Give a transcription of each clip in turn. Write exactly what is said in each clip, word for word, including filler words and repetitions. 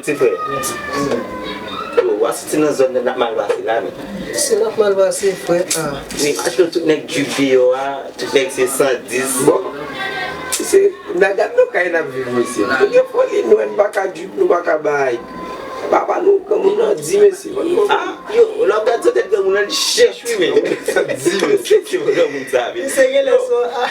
Se frè. Yo, w ap soti nan zòn nan, n ap mal pase la, men. Si n ap mal pase, frè, a. Men, achte tout nèg jip deyò a, tout nèg se san dis. Bon, se, n a gad nan kay n ap viv, mesye. Tout gen foli, nou, n pa ka jip, nou pa ka bay. Papa nou, granmoun nan di, mesye. Ah, yo, lè w ap gad sou tèt granmoun nan, li chèch, wi, men. Di, mesye. Se granmoun sa, men. Li serye lè son, ah.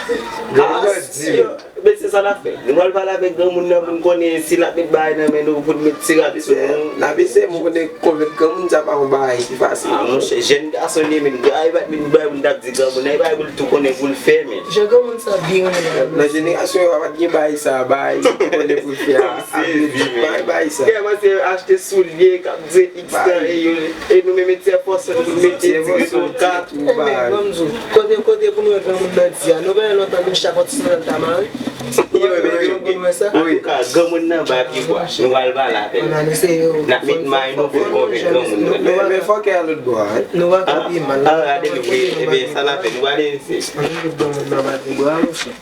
Granmoun nan di, men. Men se sa n ap fè. Nou pral pale avèk granmoun nan pou n konnen si l ap met bagay nan men nou, pou n met ti rad sou nou. N ap eseye, mwen konnen konvenk granmoun sa pa yon bagay ki fasil. Ah, monchè, jèn gason li ye, men, bagay pa t vin bagay pou n t ap di granmoun nan, e bagay pou l tou konnen pou l fè, men. Jan granmoun sa byen renmen. Nan jenerasyon yo, pa t gen bagay sa, bagay pou konnen pou l fè a, ap di bagay, bagay sa. Kè mwen se achte soulye, k ap di X tan, e yo, e nou menm, e ti efò sòt pou n mete ti sou kat. Ebyen, ban m di w, kote, kote pou nou wè granmoun nan di a, nou genyen lontan nou chak yon ti sandal ta mare. Yo, men, yo, men, sa. Antouka, granmoun nan ba pye bwa. Nou pral pale avè l. N ap met may nou pou konvenk granmoun nan. Men, men fòkè a lòt bò a, wi. Nou pa ka pi mal. Ah, gade nou, wi. Ebyen, sa n ap fè, nou prale mesye. Ann met granmoun nan ba pye bwa, monchè.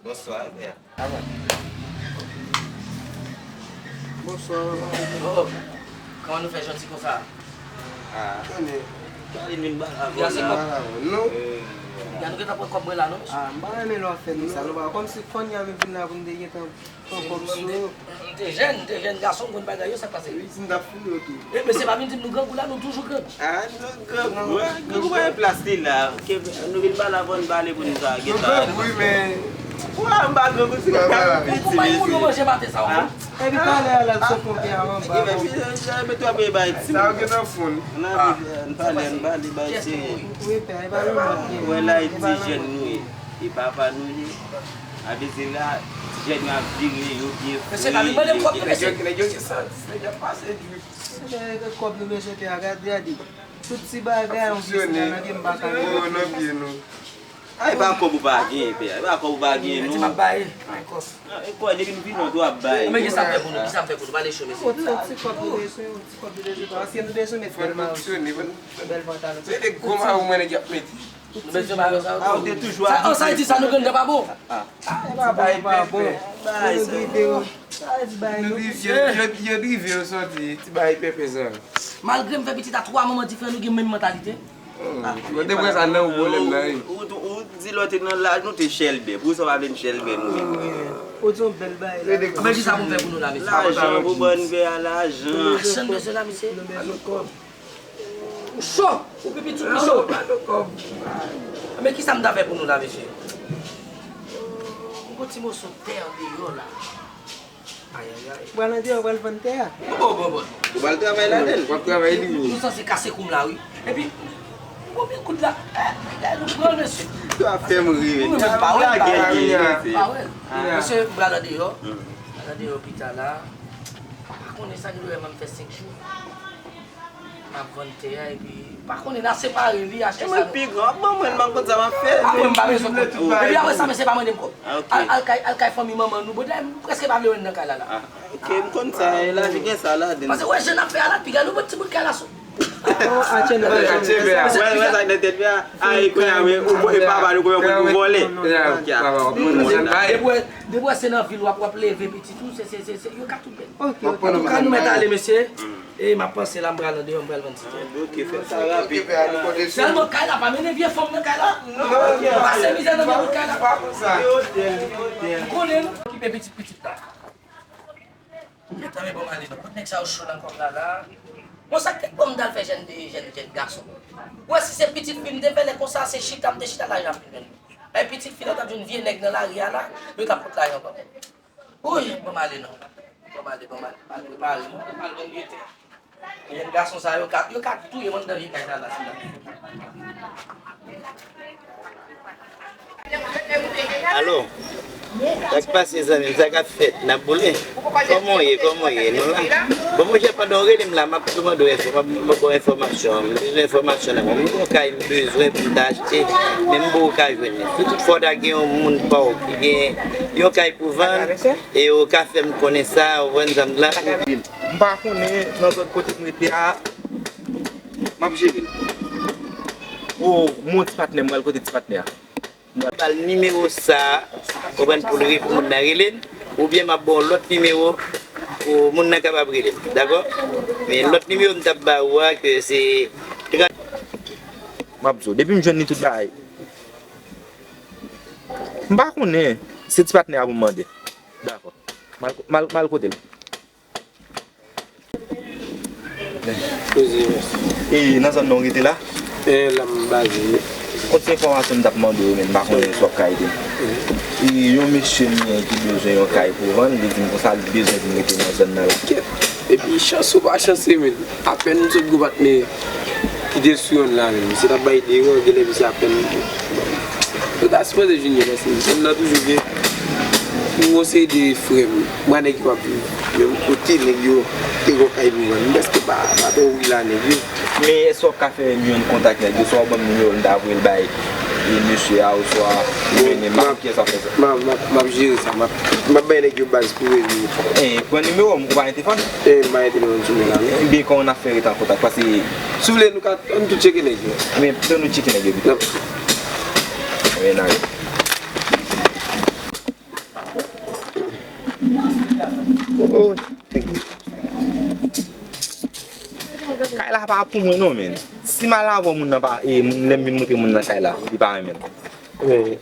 Bonswa, frè. Bonswa, papa. Oh, kòman nou fè jodi konsa? Ah. Konnen. Gade vin ba la, vin la. Non. Gade nou gentan pran kòb mwen la, non, mesye? Ah, m pa renmen lè w ap fè nou sa, non, papa. Kòmsi kounye a m vin la pou m te gentan M te, m te jèn, m te jèn gason, m konn bagay yo, sa k pase? Wi, si m t ap fouye w tou. E, men se pa vin di m nou grangou la, nou toujou grangou. Ah, nou grangou, grangou pa gen plas li la. Ke nou vin pale avan n pale pou nou sa gentan. Nou grangou, wi, men. Wa, m pa grangou, se ka piti, mesye. Ou pa yon moun yo manje maten sa, ou konn? Epi talè a, l al sot konpè a anba. Epi, epi, epi, epi, epi, bay ti. Sa yo gentan fonn. N a, n pale, n pale, bay ti. Wi, pè, e pa yon moun ki. Wè la, e ti jèn nou ye. E papa nou ye. Avèzela, ti jèn yo ap vire, yo byen fre, yo byen. Nèg yo, nèg yo gen san dis, nèg yo ap pase drip. Nèg kòb nou bezwen pè a, gade, gade. Tout ti bagay, yon fonksyone nan pye m pa ka. Yo nan pye nou. A, e pa kòb ou pa gen, pè a. E pa kòb ou pa gen, non. Di m ap bay, bay kòb. Non, e kòb, depi nou vin, nou ap bay. Men ki sa m fè pou nou, ki sa m fè pou nou, pale cho, mesye. Yon ti kòb nou bezwen, yon ti kòb nou bezwen, paske nou bezwen met bèl mayo sou bèl pantalon. Se de gwo mayo mwen nèg y ap mete. Nou bezwen bagay sa yo. Ah, ou te toujou ap di sa, nou grann pa bon. Ah, e pa bagay pa bon. Bagay sa yo. Yo drive yo soti, ti bagay pèpè sa. Malgre m fè pitit a twa manman diferan, nou gen menm mantalite. Ou te pran sa nan ou pwoblèm nan, wi. Ou, ou, ou di lè w te nan laj, nou te chèlbè. Pou sa w pa vle n chèlbè nou menm. Ou di yon bèl bagay la. Men ki sa pou m fè pou nou la, mesye? Lajan, pou bann pè a lajan. Lajan n bezwen la, mesye. Nou bezwen kòb. Ou cho! Ou pi piti, ou pi cho! Men ki sa m ta fè pou nou la, mesye? M gon ti moso tè andeyò la. Ayayay. Ou pral andeyò, ou pral vann tè a? Bon, bon, bon, bon. Ou pral travay ladan l. W ap travay li. Nou sanse kase kou m la, wi. Epi, konbyen kout la? Eh, nou pran, mesye. Ou ap fè m ri, men. Nou menm pa wè l, pa wè l. Mesye, m pral andeyò. M pral andeyò pita la. Pa konnen sa ki dwe wè m ap fè senk jou. M ap vann tè a epi pa konnen n a separe li, achte sa. E mwen pi gran, ban mwen, m ap konn sa m ap fè. Apre m pa bezwen kont. Epi apre sa, mesye pa mande m kòb. Ah, ok. Al, al kay, al kay fanmi manman nou, bon, m prèske pa vle wè n nan kay la, la. Ah, ok, m konn sa, e lavi gen sa ladan l. Paske wè jan n ap fè a la, piga nou pran ti bout kay la sou. Atye nou. Atye, bè. Wè, wè sa nan tèt li a. A, e kounye a, men, ou, e papa nou, kounye a, ou vòlè. Depi wè, depi wè se nan vil w ap, w ap leve pitit ou, se, se, se, se, yo ka tout bèl. Ok, ok. Antouka, nou mèt ale, mesye. E m ap panse la, m pral andeyò, m pral vann ti tè. Ok, fè sa rapid. Sèlman kay la, pa mennen vye fanm nan kay la. Pase mizè nan vye bout kay la. M konnen nou okipe pitit, pitit la. Gentan, men bon, m ale non. Kot nèg sa yo cho nan kòb la, la? Bon, sa k fèt, bon, m t al fè jèn, jèn, jèn gason. Ou wè, si se pitit fi m te fè, lè konsa, se chita m te chita, lajan ap vin jwenn mwen. Men pitit fi la t ap jwenn vye nèg nan lari a la, yo t ap pot lajan ban mwen. Wouy, bon m ale non. Bon m ale, bon m ale. M al prepare m. M al vann vye tè. Jèn gason sa yo ka, yo ka touye m anndan vye kay sa la, sila. Alo, sa k pase zanmi m, sa k ap fèt, n ap boule? Kòman w ye, kòman w ye, nou la? Bon, monchè, pandan w rele m la, m ap tou mande w enfò-, m ap, m ap ba w enfòmasyon, m bezwen enfòmasyon nan men w. M gen yon kay m bezwen pou m ta achte, men m pa ka jwenn li. Si toutfwa w ta gen yon moun pa w ki gen yon kay pou vann, e w ka fè m konnen sa, w konprann sa m di la? M pa konnen nan zòn kote m rete a, m ap jere l. O, m wè yon ti patnè, m pral kote ti patnè a. M pral ba l nimewo sa a, konprann, pou l re-, pou moun nan rele l, oubyen m ap ba w lòt nimewo pou moun nan kapab rele m, dakò? Men lòt nimewo m t ap ba ou a, ke se trant. M ap di w, depi m jwenn li tout bagay. M pa konnen, se ti patnè a pou m mande. Dakò. M al, m al, m al kote l. Poze, mèsi. E nan zòn nan w rete la? E la m baze. Yon ti enfòmasyon m t ap mande w, men m pa konnen si w ap ka ede m. E yon mesye m gen ki bezwen yon kay pou vann, li di m konsa li bezwen vin rete nan zòn nan la. Kèt. Epi chans ou pa chans, men apèn m sot gwo patnè ki te sou yonn la, men misye t ap bay de erè, genlè misye apèn. Yo ta sipoze jwenn yo, paske zòn nan toujou gen yon seri de frè m, mwa nèg yo ap viv menm kote nèg yo te gon kay pou vann. M prèske pa, pa twò wi la nèg yo. Men èske w ap ka fè m jwenn kontak nèg yo? Swa w ban m nimewo m ta voye l bay e mesye a, oswa ou mennen m, m pa konn kiyès ap fè sa. M ap, m ap, m ap jere sa, m ap, m ap bay nèg yo baz pou rele yo. E, pran nimewo m, ou pa gen telefòn? E, m pa gen telefòn sou mwen la, non. Ebyen, kòman n ap fè rete an kontak? Paske si w vle, nou ka, ann tou tcheke nèg yo. Men, pito nou tcheke nèg yo pito. Ann ale. Oh, thank you. Kay la pa pou mwen non, men. Si m al avè w, moun nan pa, e, moun, lè m vin montre moun nan kay la, li pa renmen l. Men,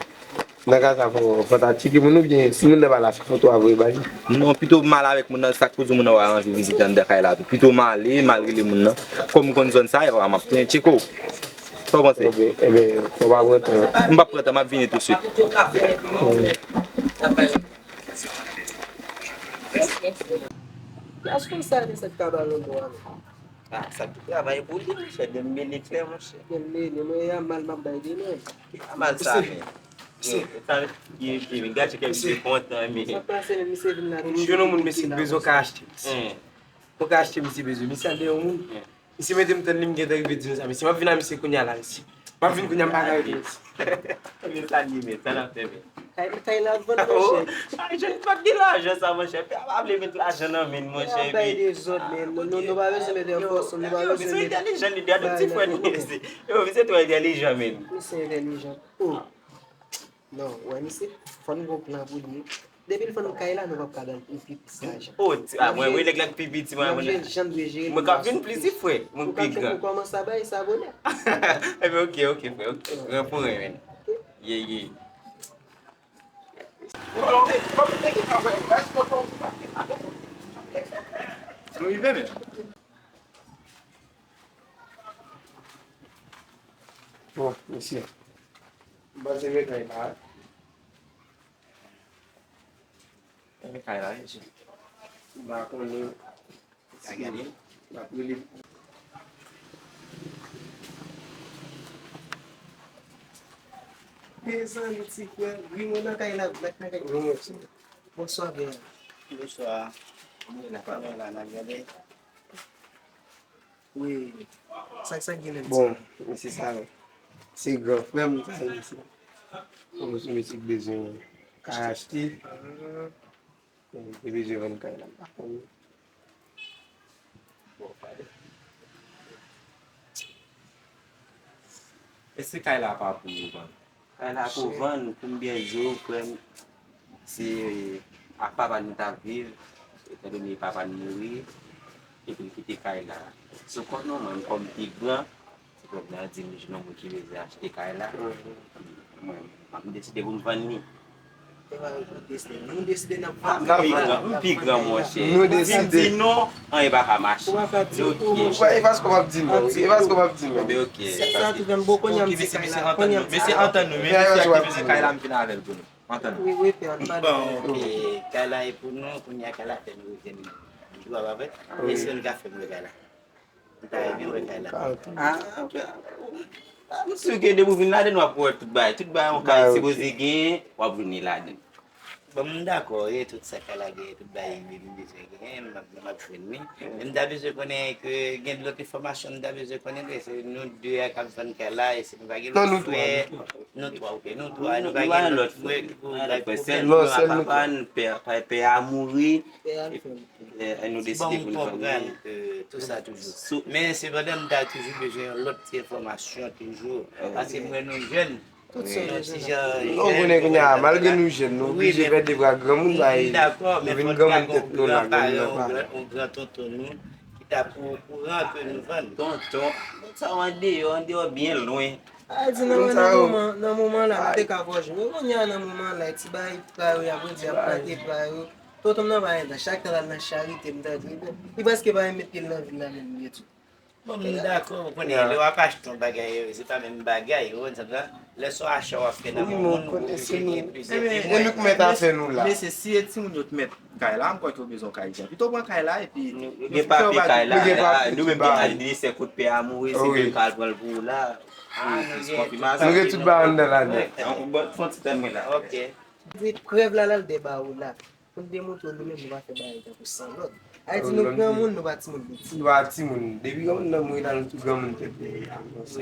nan ka sa, fò, fò ta tcheke moun oubyen si moun nan pa la, fè foto a voye ba li. Non, pito m al avèk moun nan, sa k pou di moun nan pa anvi vizite anndan kay la tou. Pito m ale, m al rele moun nan. Kòm m konn zòn sa, e pa m ap tcheke w. Sa w panse? Ebyen, ebyen, fò w pa pran tan. M p ap pran tan, m ap vini tousuit. Yas konsa de sèt kabalon do a. Ah, sa ki travay pou li, monchè, Dembele klè, monchè. Dembele, mwen ya mal m ap bay de men. Ki pa mal sa, men. Yo, yo ta, yo, yo, gade ke misye kontan, men. Sa pase, men misye vin la. Pou m jwenn yon moun, mesye, bezwen ka achte. Ou ka achte misye bezwen. Misye al dèyè yon moun. Misye mete m tann li, m gentan rive di nou sa. Mesye, m ap vin a misye kounye a la, mesye. M ap vin kounye a, m pa ka rete, mesye. Men sa li men, sa l ap fè men. Kay, kay la vann, monchè. Ay, jèn pa t gen lajan sa, monchè. Pè a pa vle met lajan nan men l, monchè. Pè a bay dezòd, men. Nou, nou, nou pa bezwen met enfòs, nou pa bezwen met. Misye entèlijan, li gade ti frè nou, mesye. Yo, misye twò entèlijan, men. Misye entèlijan. Oh. Non, wè, misye, fò n gon plan pou li. Depi l vann kay la, nou p ap ka ba l pi, pi plis lajan. Oh, ti, ah, mwen, mwen, nèg la k pi piti, mwen, mwen. Jan dwe jere. Mwen ka vin plis, frè. Mwen pi gran. Ou kòmanse a bay sa bonè. Ebyen, ok, ok, frè, ok. Gran pou renmen. Ye, ye. Nou rive, men. Bon, mesye. M panse men kay la. Men kay la, mesye. M pa konnen. Ka gade. M ap rele. Mezanmi, ti frè, wi, mwen nan kay la, mèt nan kay. Wi, mesye. Bonswa, byen. Bonswa. Mwen la, mwen la, n ap gade. Wi. Sa, sa k gen menm? Bon, mesye sa, se gran frè m, sa, mesye. Bon, mesye, mesye ki bezwen kay achte. Li bezwen vann kay la, m pa konn. Èske kay la pa pou vann? Kay la pou vann, pou m byen di w, frè m, se ak papa n nou t ap viv, etandone papa n mouri, epi l kite kay la sou kont nou, mwen menm kòm pi gran, se pwòp nan di m jwenn yon moun ki bezwen achte kay la, mwen, m deside pou m vann li. E pa yo ki deside. Nou deside n ap vann. M pi gran, m pi gran, monchè. Nou deside. Si m di non, anyen pa ka mache. Ou pa ka di, ok. E paske w p ap di non. E paske w p ap di non. Ebyen, ok. Sèt sa tou fè m bon kounye a m di kay la. Mesye, antann nou. Mesye, antann nou. Men mesye a ki bezwen kay la, m vin avè l pou nou. Antann nou. Wi, wi, pè, ann pale. Bon, ok. Kay la e pou nou, kounye a kay la fè nou rive nou. Dwa pa vre? Wi. Èske nou ka fè m wè kay la? M ta renmen wè kay la. Ah, ok. Ah, m si ke depi w vin ladann, w ap wè tout bagay. Tout bagay yon kay sipoze genyen, w ap vini ladann. Bon, m dakò, e tout sa kay la genyen, tout bagay li bezwen genyen, m ap, m ap jwenn li. Men m ta bezwen konnen ke gen lòt enfòmasyon m ta bezwen konnen, ke se nou de a k ap vann kay la, e si nou pa gen lòt frè, nou twa, ok, nou twa, nou pa gen lòt frè ki pou bay pwoblèm. Non, sèl nou twa. Pè a mouri. Pè a mouri. Eh, nou deside pou n vann li. Tout sa toujou. Men sepandan, m ta toujou bezwen yon lòt ti enfòmasyon toujou. Paske m wè nou jèn. Tout sa nou jèn. Nou konnen kounye a, malgre nou jèn, nou oblije fè devwa granmoun, bay, nou vin granmoun tèt nou la, granmoun nan pa. Yon gran tonton nou ki ta pou okouran ke nou vann. Tonton, sa w andeyò, andeyò byen lwen. A di nan, nan moman, nan moman la, nou te ka fò jwe. Kounye a nan moman la, ti bay pa yo, y ap di ap plante pa yo. Tonton m nan pa gen tan, chak tan l al nan charite, m tande, li prèske pa menm met pye l nan vil la menm, li tou. Bon, m dakò, ou konnen, lè w ap achte yon bagay, se pa menm bagay, ou konn sa m di la? Lè se yon acha w ap fè nan men yon moun, ou oblije gen plizyè temwen. E nou k mèt afè nou la. Mesye, si e timoun yo t mèt kay la, m kwè ke yo bezwen yon kay jan. Pito pran kay la, epi nou gen papye kay la, nou menm ki al desè kote pè a mouri, se ke l ka al pran l pou ou la. Pou plis konfimasyon. Nou gen tout bagay anndan la nèt. Fè yon ti tann mwen la. Ok. Di prèv la, l al dèba ou la. Pou n demontre w nou menm nou pa fè bagay tankou san lòt. Ayiti nou granmoun, nou pa timoun piti. Nou pa timoun. Depi granmoun nan mouri la, nou tout granmoun tèt. Wi,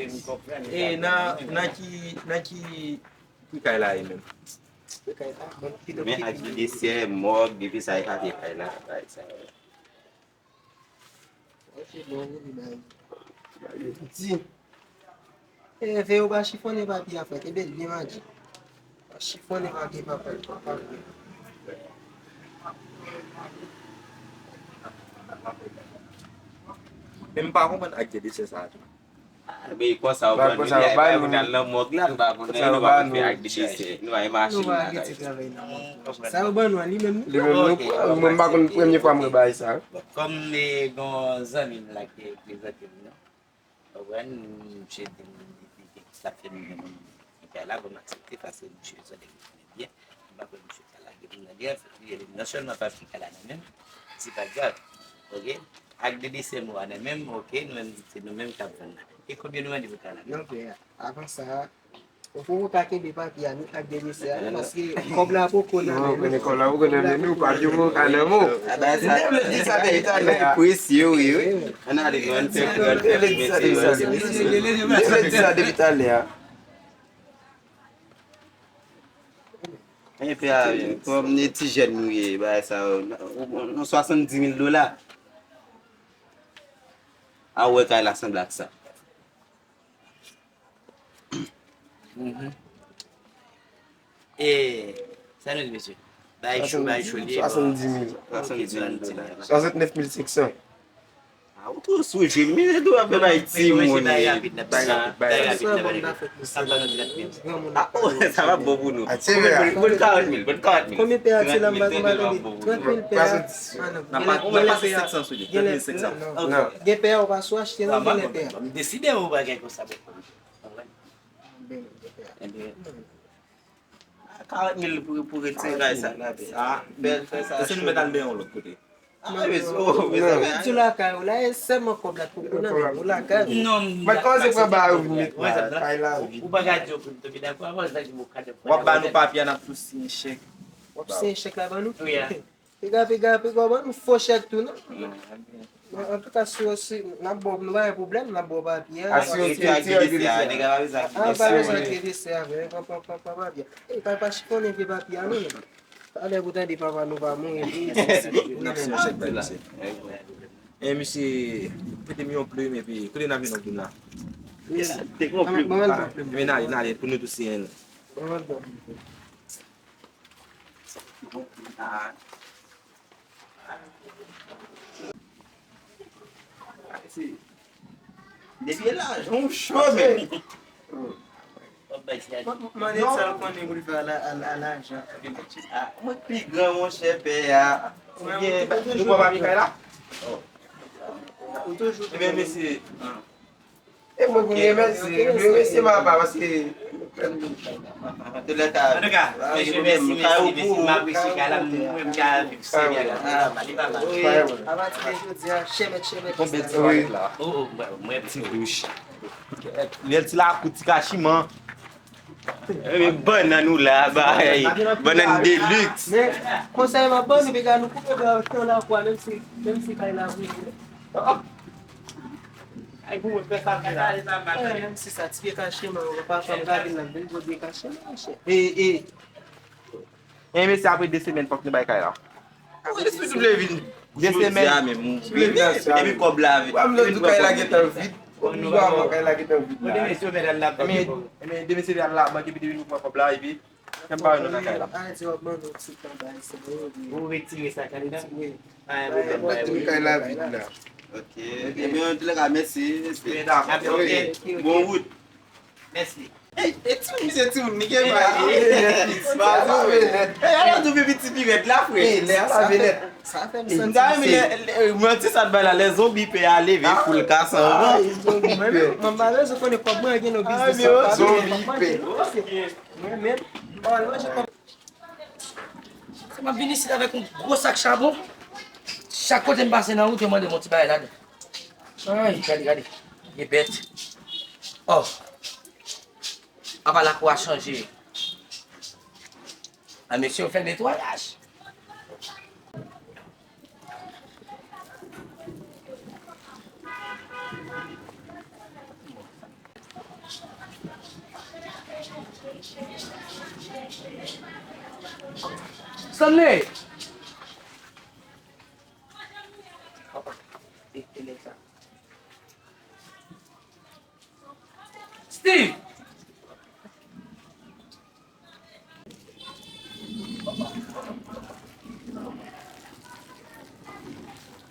m konprann. E nan, nan ki, nan ki, ki kay la ye menm? Ki kay la? Bon, ki men ak desè, mòg, depi sa e ka te kay la, bagay sa yo. Ok, bon, ou vin a di. E, veye w pa chifonnen papye a, frè. Kenbe l byen, madi. Pa chifonnen papye, papa. Men m pa konprann ak de desè sa a tou. Ah, men konsa yo pran nou, nou pa konn al nan mòg la, nou pa konn, nou pa konn fè ak de desè, nou pa gen machin la. Sa yo ban nou an, li menm, li menm, nou, mwen m pa konn, premye fwa m wè bagay sa. Kòm, eh, gon zanmi m la ki prezante m, non? Ou konprann, misye di m li gen kisa fè m gen moun ki kay la, bon, m aksepte paske misye se nèg ki konnen byen. M pa kwè misye ka lage moun nan dèyè, li non sèlman pa fè kay la nan men m, se pa grav. Ok? Ak de desè mwa nan men m, ok, nou menm, se nou menm k ap vann la. E konbyen nou mande pou kay la? Non, frè, avan sa, ou poko ka kenbe papye a, ni ak de desè a, paske kòb la poko nan men nou. Kòb la poko nan men nou, pa di poko ka nan men w. Li te vle di sa depi talè a. Presye, wi, wi. Ann ale, nou, ann fè, ann fè ti mete yo. Li te vle di sa depi talè a. Enpe a, kòm e ti jèn nou ye, bagay sa yo, nan, nan swasanndiz mil dola. A wè kay la sanble ak sa. Mhm. E, sa nou di, mesye? Bay cho, bay cho, li ye, bon. Swasanndiz mil. Swasanndiz mil dola. Swasantnèf mil senk san. Ah, ou twò sou jwe, men ou ap fè bay timoun. Bay rapid, bay rapid, bay rapid. Ah, oh, sa va bon pou nou. Bon, bon, karant mil, bon, karant mil. Konbyen pè a ti la, m pa tande? Trant mil pè a. Ah, non. N ap pase senk san sou li, trant mil senk san. Gen pè a ou pa sou achte, non, gen pè a. M deside yon bagay konsa, bon. Ebyen, karant mil pou, pou retire kay sa. Ah, bèl fè sa. Èske nou mèt al benyen yon lòt kote? Ah, mezanmi, oh, mezanmi. Di lakay ou la, e sèlman kòb la poko nan men ou lakay ou. Non, mwen kòmanse pran ba ou vin met la, kay la. Ou pa ka di yo pou m tonbe dakò, avan sa ki mou ka. W ap ba nou papye a, n ap tou siyen chèk. W ap siyen chèk la ban nou? Wi, a. Piga, piga, piga, w ban nou fo chèk tou, non? Non, antouka, si, si n ap ba w, nou pa gen pwoblèm, n ap ba w papye a. A, si yon ti, ti, ti, nèg la pa bezwen ak desè a, nèg la pa bezwen ak desè a, men pa, pa, pa, pa papye a. E, pa, pa chifonnen vye papye a, non, non. Talè pou tande papa nou pa mouri, wi. N ap siyen yon chèk bay misye. E, misye, prete m yon plim, epi kote n ap jwenn yon plim la? Wi, te gen yon plim. Ban m al pran plim. Ebyen, n ale, n ale, pou nou tou siyen l. Ban m al pran plim. Depi lajan w cho, men. Mande sa l konnen pou l fè a la, a, a lajan. Ah, mwen pi gran, monchè, pè a. Oubyen, nou pran papye kay la? Ou toujou. Ebyen, mesye. E mwen ki remèsye, mwen remèsye papa paske. Antouka, mesye, mèsi, mèsi, mèsi. M apresye kay la, mwen, m ka viv sèl la. Li pa mal, li pa mal. Apati de jodi a, chèmèt, chèmèt. Konbyen ti la? Oh, oh, mwen, mwen, ti douch. Lè ti lakou, ti kachiman. Ebyen, bannann ou la, bay. Bannann de luxe. Men, konsèy m ap ban nou, piga nou koupe bwa yo nan lakou a, menm si, menm si kay la boule. Ay, pou mwen fè sa, fè sa. Menm si sa, ti pye kachiman, ou pa fè m ka vin nan vin gwo pye kachiman, monchè. E, e. E, mesye, apre de semèn, fòk nou bay kay la. Ou vle vin De semèn. Sou rezidansyon. Epi kòb la. Wè, m lòt jou kay la gentan vid. Wi, wi, kay la gentan vid la. Demen, demen se al labank epi depi nou pran kòb la, epi Kèm pa wè nou nan kay la. Ou retire sa kay la? Pa gen pwoblèm, pa gen pwoblèm. Kay la vid la. Ok. Ebyen, antoulèka, mèsi, mèsi. Bon wout. Mèsi. Ey, e timoun, se timoun, li gen bay. Ey, ala tou pipi ti pi rèd la, frè. Ey, lè a sa fè. M ta renmen lè, lè, mwen ti sa t bay la, lè zonbi pè a leve, foul ka san van. Mwen menm, mwen pa bezwen konnen kòb mwen gen nan biznis sa. Zonbi pè. Mwen menm, m pa manje kòb. Se m ap vin isit avèk yon gwo sak chabon. Chak kote m pase nan wout, yo mande m yon ti bagay ladan. Ay, gade, gade. Gen bèt. Oh. Apa lakou a chanje. A mesye yo fè netwayaj. Stanley! Steve!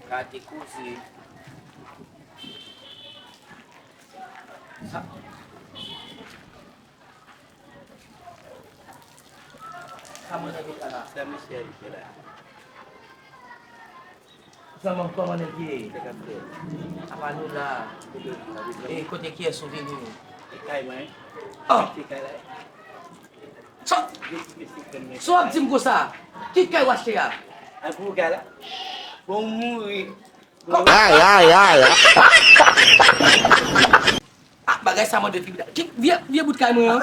Gade koze. Sa, sa mwen tande la. Sè Michel ki la. Zanmi m, kòman nèg ye? Apa nou la? E kote kiyès ou vini? E kay mwen. Oh! E kay la. Sa, sa w ap di m konsa? Ki kay w achte a? A gwo kay la. Bon, mouri. Ay, ay, ay, ay. Ah, bagay sa mande tribinal. Ki vye, vye bout kay mwen an?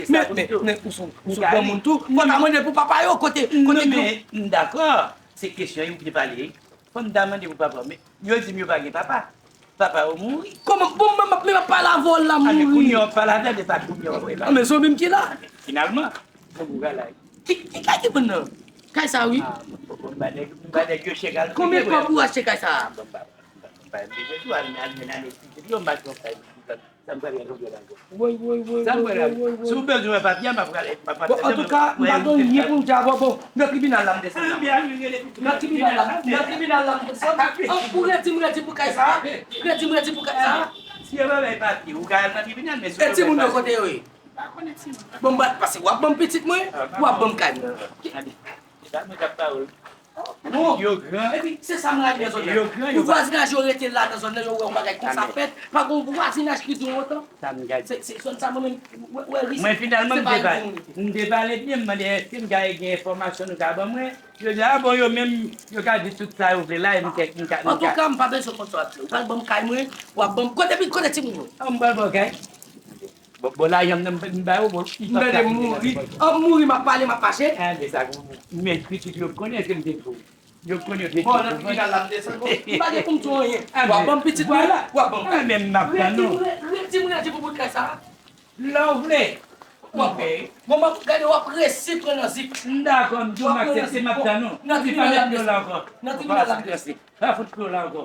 Men, men, men, ou sou, ou sou granmoun tou. Fò ta mande pou papa yo, kote, kote. Non, men, m dakò. Se kesyon yo te pale. Fò m ta mande pou papa. Men, yo di m yo pa gen papa. Papa yo mouri. Kòman? Bon, men, men, men, pale avè w la, mouri. A, men kounye a w pale avè l, e pa kounye a w pale. A, men zanmi m ki la. Finalman, bon, ou la. Ki, ki kay ki pran nan? Kay sa, wi. Ah, bon, bon, m ba nèg, m ba nèg yo chèk al. Konbyen kòb ou achte kay sa? Bon, m ba, m ba, m ba, m ba, m ba, m ba, m ba, m ba, m ba, m ba, m ba, Woy, woy, woy, woy, woy, woy, woy. Si w bezwen wè papye a, m ap rale, m ap... Bon, antouka, m pa gen anyen pou m di avè w. Bon, nan tribinal la m desann la. Nan tribinal la, nan tribinal la m desann. An, ou redi m redi pou kay sa a? Redi m redi pou kay sa a? Si yo pa bay papye, ou ka al nan tribinal, men si... E timoun yo kote yo ye? Bon, m pa, paske w ap ban m pitit mwen, w ap ban m kay mwen. Bon, yo gran. Epi, se sa m rale nan zòn nan. Yo gran, yo... Pou vwazinaj yo rete la nan zòn nan, yo wè yon bagay konsa fèt. Pa gen yon vwazinaj ki di yon otan. Se, se zòn sa mwen menm, wè, wè risk. Mwen, finalman, m te pale, m te pale byen, m mande èske m ka gen enfòmasyon nou ka ban mwen. Yo di, a bon, yo menm, yo ka di tout sa yo vle la, e m ka, m ka, m ka. Antouka, m pa bezwen konn sa w ap di. Ou pral ban m kay mwen, w ap ban m, kote, kote timoun yo? A, m pral ba w kay. Bon, bon, lajan m nan, m ba yo, bon, m tande mouri. An mouri, m ap pale, m ap fache. A, men sa, men pitit yo konnen ke m te fou. Yo konnen yo te fou. Bon, nan tribinal la, m desann, bon, m pa gen pou m di w anyen. W ap ban m pitit mwen, w ap ban m kay. A, men m ap tann ou. Redi m redi pou bout kay sa a. Lè w vle. W ap peye. Bon, m ap gade, w ap resi pran nan zip. M dakò, m di w m aksepte, m ap tann ou. Nan tribinal la, m desann. Nan tribinal la, m desann. Pa fout pye w la ankò.